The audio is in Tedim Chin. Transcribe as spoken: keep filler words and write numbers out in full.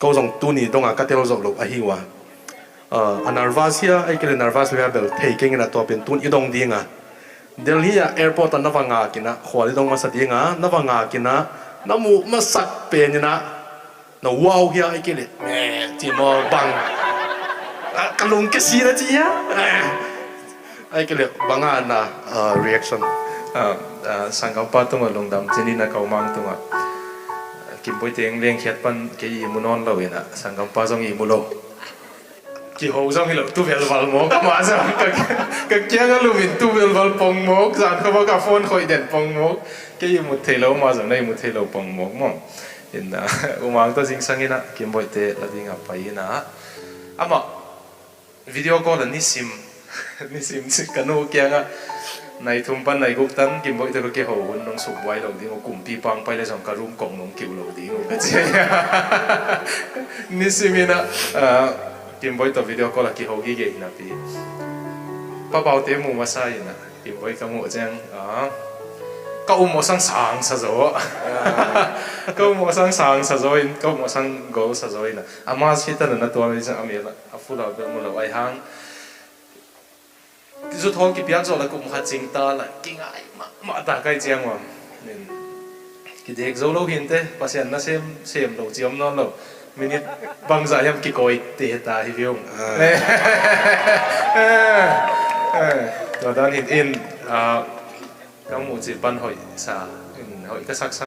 Ko zong tuni dong a ka tel zo lo ahi uh a. A nervous hia, ahih kei leh nervous lo hia bel thei keng in a, tua pen tun i dong ding a. Delhi ah airport ah na va ngak in a, khual i dong masa ding a, na va ngak in a, na muh masak pen in a, na wow hia, ahih kei leh meh ci maw bang. Ka lung ka si na ci hia. Ahih kei leh bang a na reaction. Sanggampa tungah lungdam ci ni, na ko mang tungah. Kimboite lengkhiat pan kei i mu nawn lo in a, sanggampa zong i mu lo. Kiho zong hi lo, tu velval mawk, amah zong ka kiang a lum in tu velval pong mawk, zan kha bak a phone khoih den pong mawk. Kei i mut thei lo, amah zong na i mut thei lo pong mawk maw. In a, U Mang tawh zingsang in a, Kimboite la ding a pai in a, amah video call a nisim, nisim ci ka nu kiangah nai thum pan nai guk tan Kimboite ka kiho hun nong suk buai lo ding uh, kumpi pang pai le zong ka room kong nong kiu lo ding uh ka ci. Nisim in a, Kimboi tawh video call a kiho gige in a pi. Papaute mu masa in a, Kimboi ka muh ciang, ka um mawsang sang sa zaw. Ka um mawsang sang sa zaw in, ka um mawsang gol sa zaw in a. A mask hi tan a na tuam hi ciang a mel a full out bel mu lo ai hang. Zuthawl kipiak zawh la kum khat cing ta la kingai mahmah ta kai ciang ua. Kidek zo lo hinte, Pasian na sem, sem lo ci om nawn lo. Minute bangzah hiam kikawi te ta hi viung. Tua dan hin in, ka muh cih pan hoih sa, hoih ka saksa.